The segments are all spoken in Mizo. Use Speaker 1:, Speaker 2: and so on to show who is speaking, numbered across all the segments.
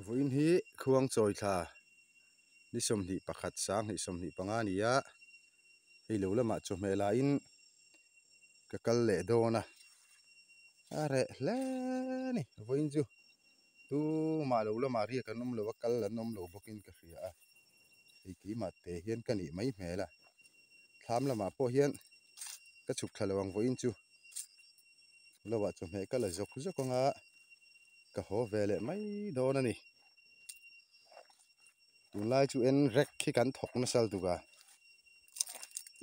Speaker 1: Vawiin hi khuang chawi thla ni 21 sang 25 a ni a, hei lo lamah chawhmeh lahin ka kal leh dawn a, a reh hle a ni vawiin chu tumah lo lamah riak an awm lo a kal an awm lo bawkin ka hria a, hei keimah te hian ka nih mai hmel a, thlam lamah pawh hian ka chhuk thla lo ang vawiin chu lovah chawhmeh ka la zawk zawk ang a ka haw ve leh mai dawn a ni. Tunlai chu en rek hi kan thawk nasa lutuk a,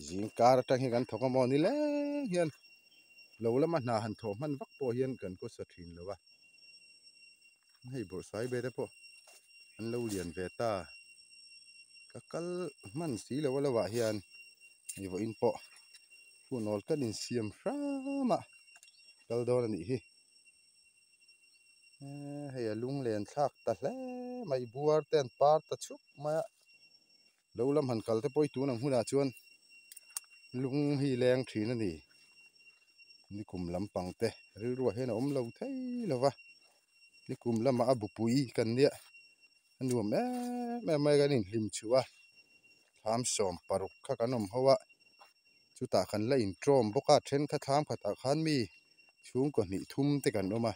Speaker 1: zing kar atang hi kan thawk a maw ni leng hian lo lama hna han thawh hman vak pawh hian kan kawsa thin lo a, hei bawrhsai ve te pawh an lo lian ve ta, ka kal hman si lo a lo ah hian hei vawiin pawh hunawl kan insiam hram a kal dawn a nih hi. Hei a lunglen thlak ta hle mai buar te an par ta chhup mai a lo lam han kal te pawh hi tun ang hunah chuan lung hi leng thin a ni nikum lampang te rilruah hian a awm lo thei lo va nikum lamah a bupui kan nia a nuam em em mai kan inhlim chhuah a thlam 16 kha kan awm ho a. Chutah kan la intawm bawk a then kha thlam khatah khan mi chhungkaw hnih thum te kan awm a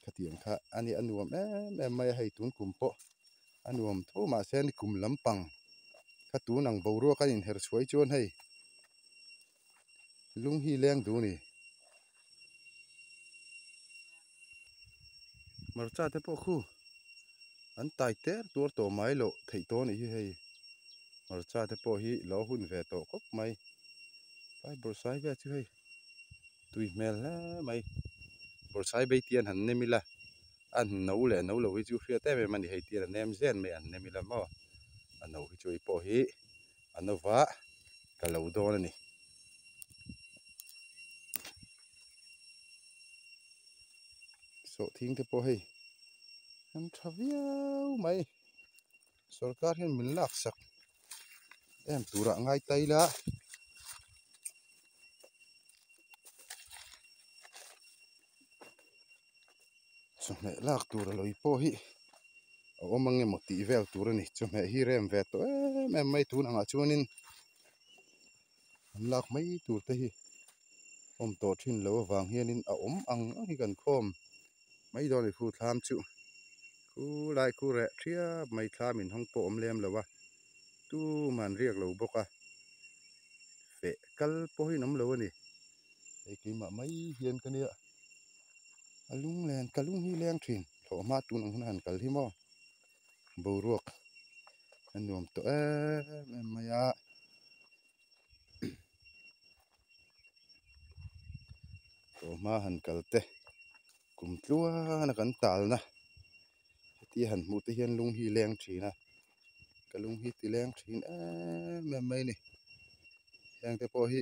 Speaker 1: khatiang kha a nia a nuam em em mai a hei tun kum pawh a nuam tho mahse ni kum lampang kha tun ang boruak a inher chhuai chuan hei lung hi leng duh a ni. Hmarcha te pawh khu an tai ter tuar tawh mai loh theih tawh a nih hi hei. Hmarcha te pawh hi lo hun ve tawh khawp mai tlai bawrhsai vel chu hei tui hmel hle mai bawrhsai bei tian han nem ila a no leh no lo hi chu hriat em em a ni hei tian a nem zen mai an nem ila maw a no hi chu hei pawh hi a no va ka lo dawn a ni. Sawhthing te pawh hei an tha viau mai. Sorkar hian min laksak em turah ngai ta ila chawhmeh lak tur a lawi pawh hi a awm ang emaw tih vel tur a ni chawhmeh hi rem ve tawh em em mai tun angah chuanin an lak mai tur te hi awm tawh thin lo avang hianin a awm ang ang hi kan khawm mai dawn a ni khu thlam chu. Khu lai khu reh thiap mai thlam in hawng pawh awm lem lo a, tuman riak lo bawk a, feh kal pawhin awm lo a ni. Hei keimah mai hian ka nia, a lung len ka lung hi leng thin thlawh hma tun ang hun a han kal hi maw boruak a nuam tawh em em mai a. Thlawh hma han kal te. Kum tluana kan talna heti han hmuh te hian lung hi leng thin a ka lung hi ti leng thin em em mai a ni heng te pawh hi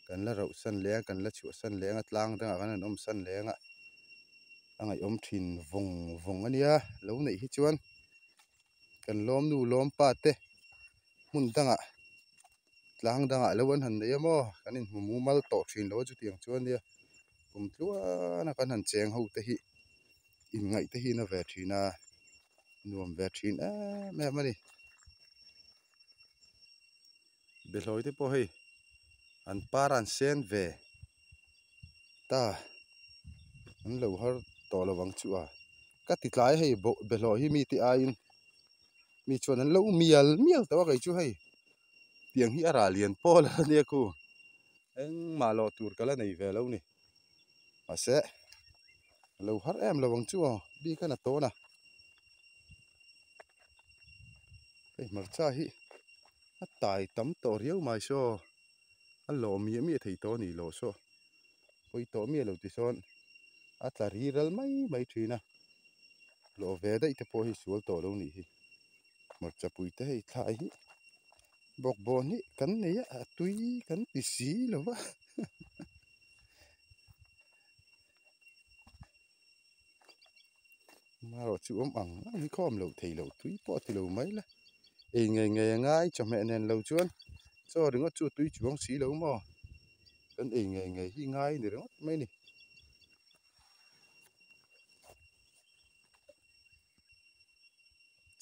Speaker 1: kan la rauh san leng a kan la chhuah san leng a tlang dangah kan han awm san leng a a ngaihawm thin vawng vawng a nia lo neih hi chuan kan lawm nu lawm pa te hmun dangah tlang dangah lo an han nei a maw kan inhmu mumal tawh thin lo a chutiang chuan nia kum tluana kan han cheng ho te hi inngaih te hi na ve thin a nuam ve thin em em a ni behlawi te pawh hei an par an sen ve ta an lo har tawh lo ang chu a ka ti tlai hei behlawi hi mite aiin mi chuan an lo mial mial tawh a kei chu hei tiang hi a rah lian pawl a nia khu engmah lawh tur ka la nei ve lo ni mahse a lo har em lo ang chu aw bik a na tawn a hei hmarcha hi a tai tam tawh riau mai saw a lawh miah miah thei tawh a ni lo saw pawi tawh miah lo ti sawn a tla ri ral mai mai thin a lawh ve daih te pawh hi sual tawh lo nih hi. Hmarchapui te hei thlai hi bawkbawn hi kan nei a a tui kan ti si lo va. Marawh chu awm ang ang hi khawm loh thei loh tui pawh a ti lo mai la. Ei ngei ngei a ngai chawhmeh nen lo chuan chaw ringawt chu tui chuang si lo maw? Kan ei ngei ngei hi ngai ni ringawt mai a ni.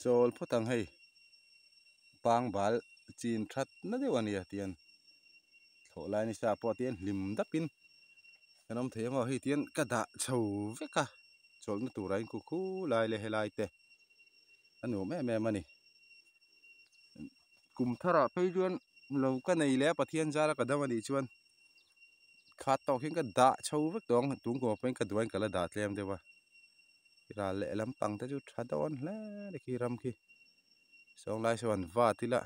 Speaker 1: Chawl phawt ang hei pangbal chin that na deuh a nia tian thlawh lai nisa pawh tian hlim dapin kan awm thei ang aw hei tian ka dah chho vek a chawlhna turah in khu lai leh helai te a nuam em em a ni kum tharah phei chuan lo ka nei leh a Pathian zara ka dam a nih chuan khat tawk hian ka dah chho vek tawh ang tun kum ah pawhin ka duh aiin ka la dah tlem deuh a. Ral leh lampang te chu tha dawn hle a khi ram khi sawnglai sawn vat ila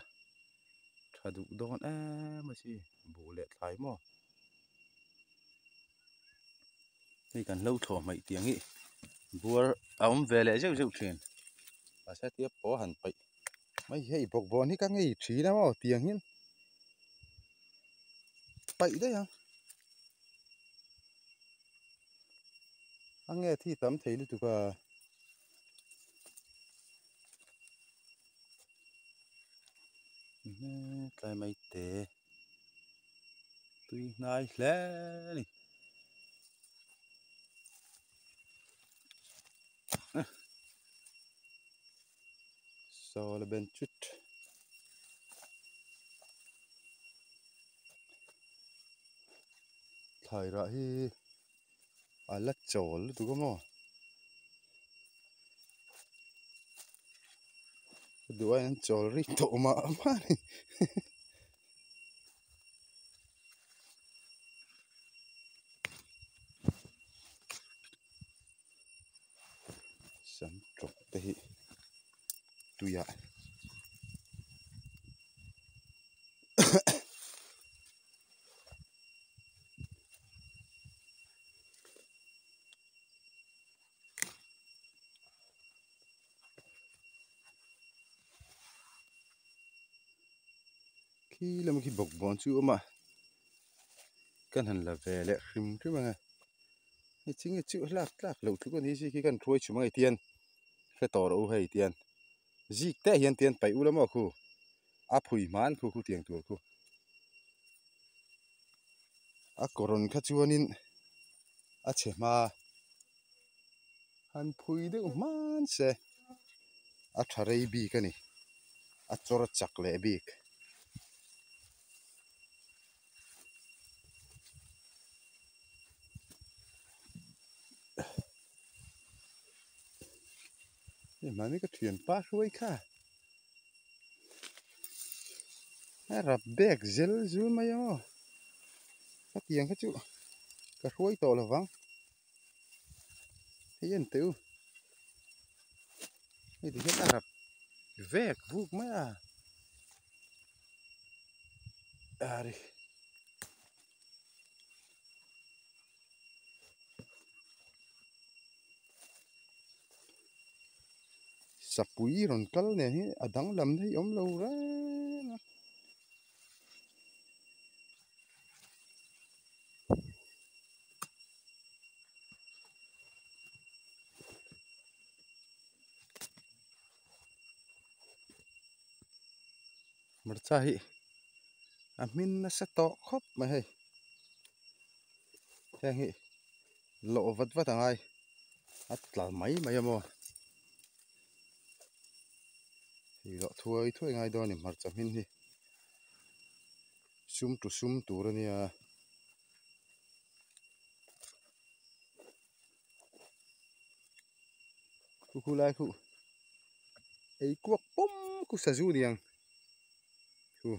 Speaker 1: tha duh dawn em a si buh leh thlai maw hei kan hlo thlawh hmaih tiang hi buar a awm ve leh zeuh zeuh thin mahse tia pawh a han paih mai hei bawkbawn hi ka ngei thin a maw tiang hian paih daih ang. A nge thi tam thei lutuk a. Tlai mai te tui hnai hle a ni. Saw la ben chut. Thlai rah hi a la chawl lutuk a maw ka duh aiin an chawl rih tawh mah mah a ni sam tawp te hi tuiah. Khi lama khi bawkbawn chu a awm a kan han la ve leh hrim hrim ang e hei chi nge chu hlak tlak loh tluk a ni si khi kan hruai chhum ang hei tian hre tawh rawh u hei tian zik te hian tian paih ula maw khu a phui hman khu khu tiang tur khu a kawrawn kha chuanin a chhe hma han phui deuh hman se a tha rei bik a ni a chawr chak leh bik. Hei mahni ka thianpa hruai kha a rap bek zel zul mai ang aw hetiang kha chu ka hruai tawh lo vang hei en teh u hei ti hian a rap vek vuk mai a ari. Sapui rawn kal nen hi a danglam na hi awm lo reng a. Hmarcha hi a hmin nasa tawh khawp mai hei heng hi lawh vat vat a ngai a tla mai mai a maw hei lawh thuai thuai ngai dawn a ni hmarcha hmin hi sum tu sum tur a nia. Khu khu lai khu ei kuak pawm khu sazu niang khu.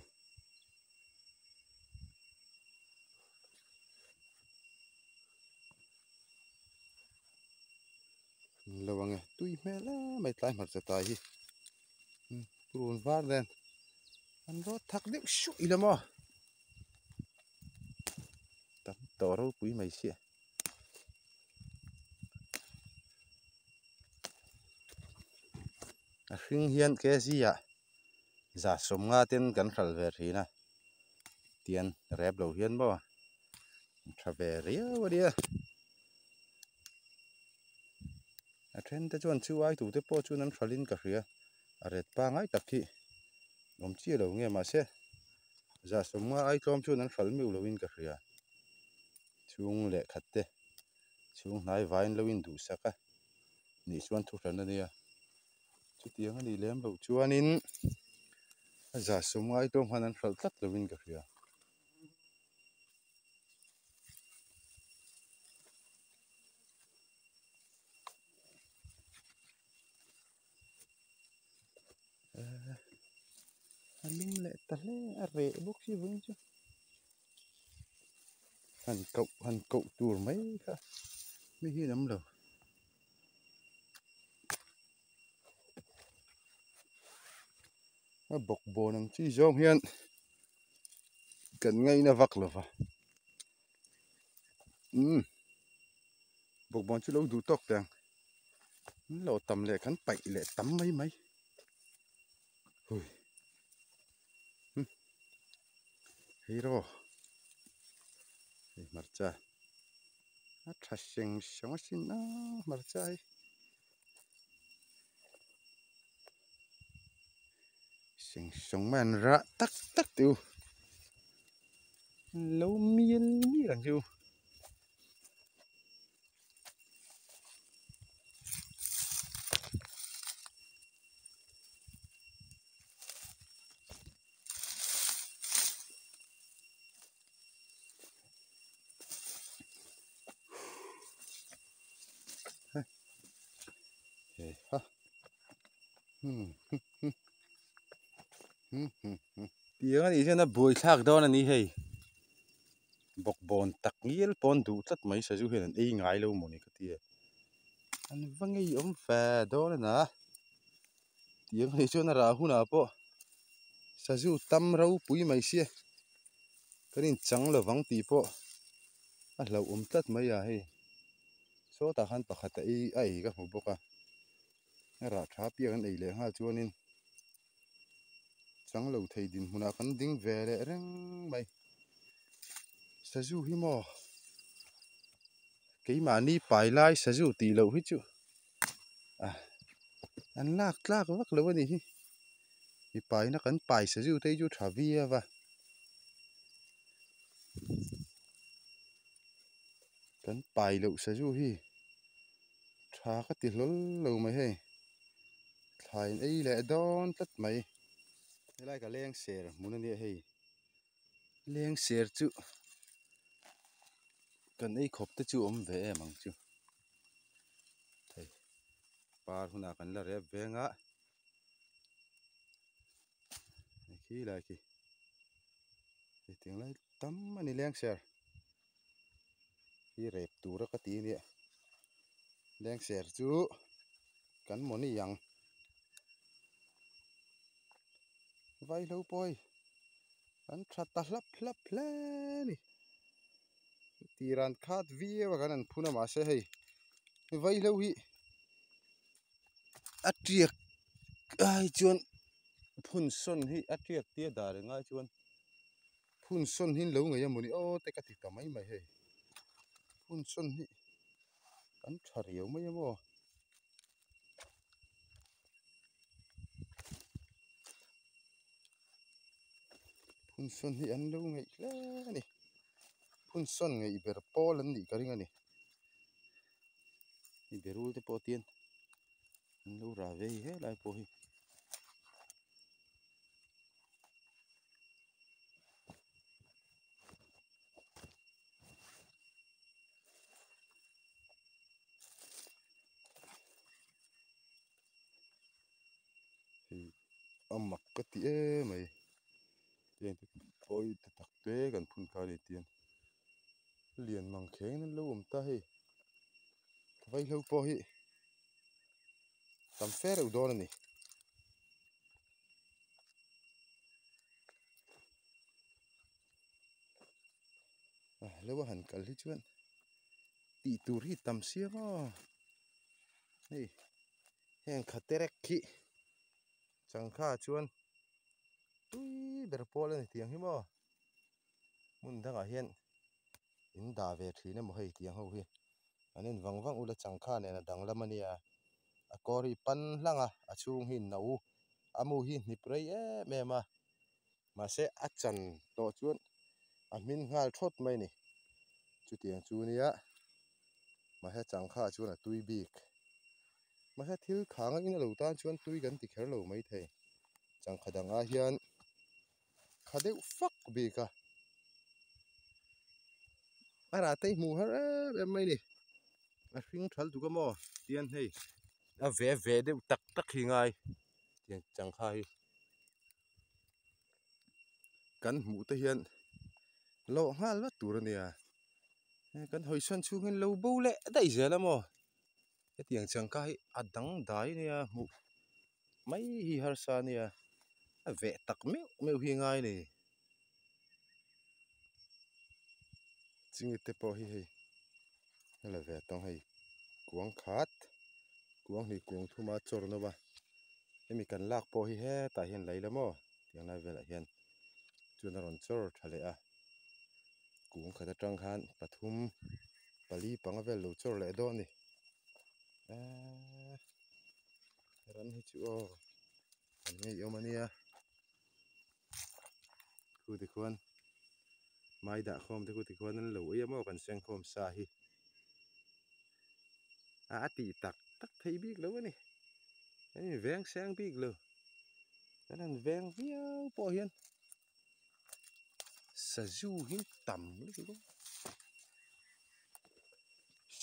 Speaker 1: Lo ang e tui hmel em mai tlai hmarcha tai hi purun var nen an rawt thak deuh suih ila maw tam tawh ropui mai sia. A hring hian kg ah 150 ten kan hral ve thin a tian rep lo hian maw tha ve riau a nia a then te chuan chu ai tute pawh chuan an hralhin ka hria a ret pangai tak hi awm chiah lo nge mahse 150 ai tlawm chuan an hral meuh loin ka hria chhung leh khat te chhung hnai vaiin lo induhsak a nih chuan thu hran a nia chutiang a nih lem loh chuanin a 150 ai tlawm khan an hralh tlat loin ka hria. A lum leh ta hle a reh bawk si vawin chu han koh han koh tur mai kha mi hi an awm lo. A bawk bawn ang chi zawng hian kan ngaina vak lo va umm bawk bawn chu lo duh tawk teh ang an lo tam leh kan paih leh tam mai mai hui umm hei rawh hei hmarcha a tha seng sawng asin a hmarcha hi. Seng sawng mai an rah tak tak tih u lo mial mial ang che u. Tiang anih hian a buai thlak dawn a ni hei bawkbawn tak ngial pawn duh tlat mai sazu hian an ei ngai lo mawni ka ti a an va ngei awm fe dawn a na tiang anih chuan a rah hunah pawh sazu tam ropui mai sia kan inchang lovang tih pawh a hlauhawm tlat mai a hei sawtah khan pakhat a ei a ei ka hmu bawk a a rah tha piak an ei leh nghal chuanin chang lo thei dinhmunah kan ding ve leh reng mai sazu hi maw keimahni pai lai sazu tih loh hi chu ah an lak tlak vak lo a ni hi mi paina kan pai sazu te hi chu tha viau a kan pai loh sazu hi tha ka ti hlawl lo mai hei thlai in ei leh dawn tlat mai helai ka leng ser hmun a nia hei leng ser chu kan ei khawp te chu awm ve em ang chu hei par hunah kan la rep veng a khi lai khi hetiang lai tam a ni leng ser hi rep tura ka ti ania leng ser chu kan mawni ang vaihlo pawh hei an tha ta hlap hlap hle a ni tiran khat viau a kan an phun a mahse hei vaihlo hi a tiak ai chuan phun sawn hi a tiak tia dah reng ai chuan phun sawn hi an lo ngei a mawni aw te ka ti ta mai mai hei phun sawn hi an tha riau mai a maw. Phun sawn hi an lo ngeih hle a ni phun sawn ngeih ber pawl an nih ka ring a ni hei berul te pawh tian an lo rah ve hi helai pawh hi. Hei a mak ka ti em mai heng te pawi te tak te kan phun kha a ni tiang lian mang kheng an lo awm ta hei vaihlo pawh hi tam fe reuh dawn a ni. Lo a han kal hi chuan tih tur hi tam sia maw hei heng khaterek hi. Changkha chuan tui ber pawl a ni tiang hi maw hmun dangah hian in dah ve thin emaw hei tiang ho hi an en vang vang ula changkha nen a danglam a nia a kawr hi pan hlang a a chhung hi no a mu hi hnip rei em em a mahse a chan tawh chuan a hmin nghal thawt mai a ni chutiang chu nia mahse changkha chuan a tui bik. Mahse thil khang a in a lo tan chuan tui kan ti kher lo maithei. Changkha dangah hian kha deuh fak bik a. A rah te hi hmuh har em em mai ni. A hring thal tuk a maw tian hei a ve ve deuh tak tak hi ngai tiang changkha hi. Kan hmuh te hian lawh nghal vat tur a nia. Kan hawi sawn chhung hian lo bo leh daih zel a maw. Hetiang changka hi a dangdai ania hmuh mai hi harsa ania a veh tak meuh meuh hi a ngai a ni. Chingit te pawh hi hei a la ve tawng hei kuang khat kuang hnih kuang thuma chawr nawm a hemi kan lak pawh hi hetah hian la ila maw tiang lai velah hian chuan a rawn chawr tha leh a kung khat atang khan pathum pali panga vel lo chawr leh dawn a ni eee ran hi chu aw an ngeiawm a nia khu tikhuan mai dah khawm te khu tikhuan an lo ei a maw kan seng khawm sa hi a tih tak tak thei bik lo a ni an inveng seng bik lo kan han veng viau pawh hian. Sazu hi tam lutuk a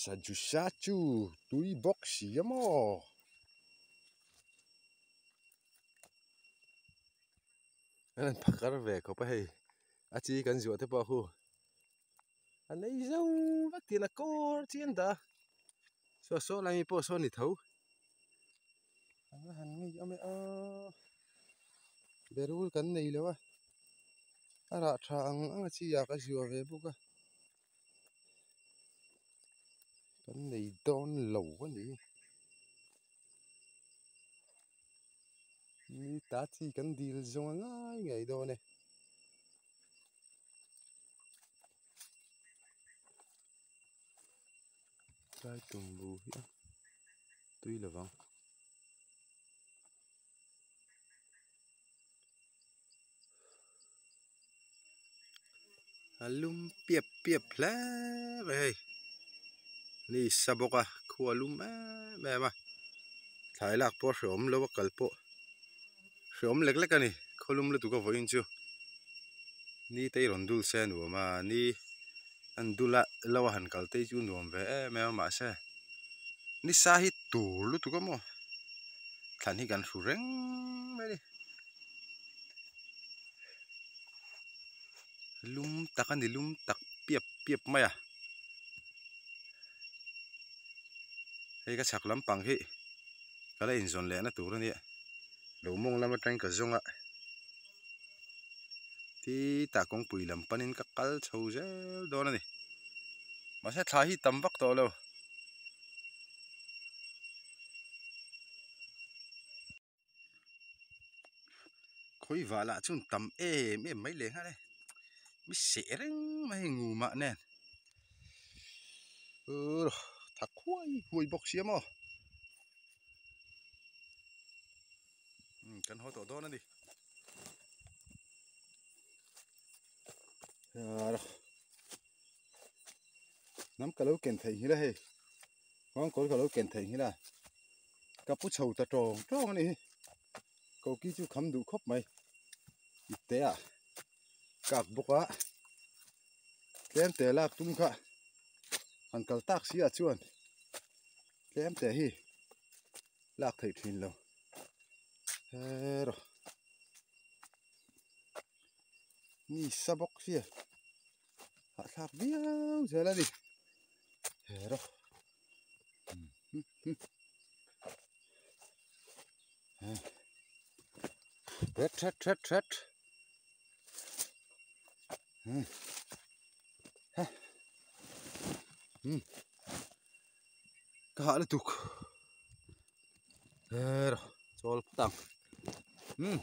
Speaker 1: sazu sa chu tui bawk si a maw an han phakar ve khawp a hei a chi kan zuah te pawh khu a nei zo vek tiin a kawr chian dah a saw saw lai mi pawh saw a ni tho. An la han ngei awm e aw berul kan nei lo a a rah tha ang ang a chi ah ka zuah ve bawk a kan nei dawn lo a ni ni ta chi kan dil zawng a ngai ngei dawn e. Tlai tumbu hi a tui lo vang. A lum piap piap hle mai hei ni sa bawk a khua lum em em a thlai lak pawh a hrehawm lo a kal pawh hrehawm lek lek a ni khaw lum lutuk a vawiin chu ni te hi rawn dul se a nuam a ni. An dul a lo a han kal te hi chu nuam ve em em a mahse nisa hi tur lutuk a maw thlan hi kan hru reng mai a ni lum tak a ni lum tak piap piap mai a hei ka chhak lampang hi ka la inzawn leh na tur a nia lo mawng lam atangin ka zawng a. Titah kawngpui lam panin ka kal chho zel dawn a ni. Mahse thla hi tam vak tawh lo. Khawi vah lah chuan tam em em mai leh nghal e. Mi seh reng mai hei ngumah nen. Thak huai huai bawk sia maw. Kan haw tawh dawn a ni. Hnam ka lo ken theih nghilh a hei nghawngkawl ka lo ken theih nghilh a ka pu chho ta tawng tawng a ni hi koki chu kham duh khawp mai ipte ah kak bawk a tlem te lak tum kha han kal tak si ah chuan tlem te hi lak theih thin lo hero ni sa bawk sia hahthlak viau zel a ni hero thet thet thet thet ka hah lutuk hero chawl phawt ang. Umm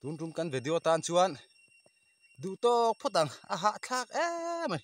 Speaker 1: tun tum kan video tan chuan duh tawk phawt ang a hahthlak em mai.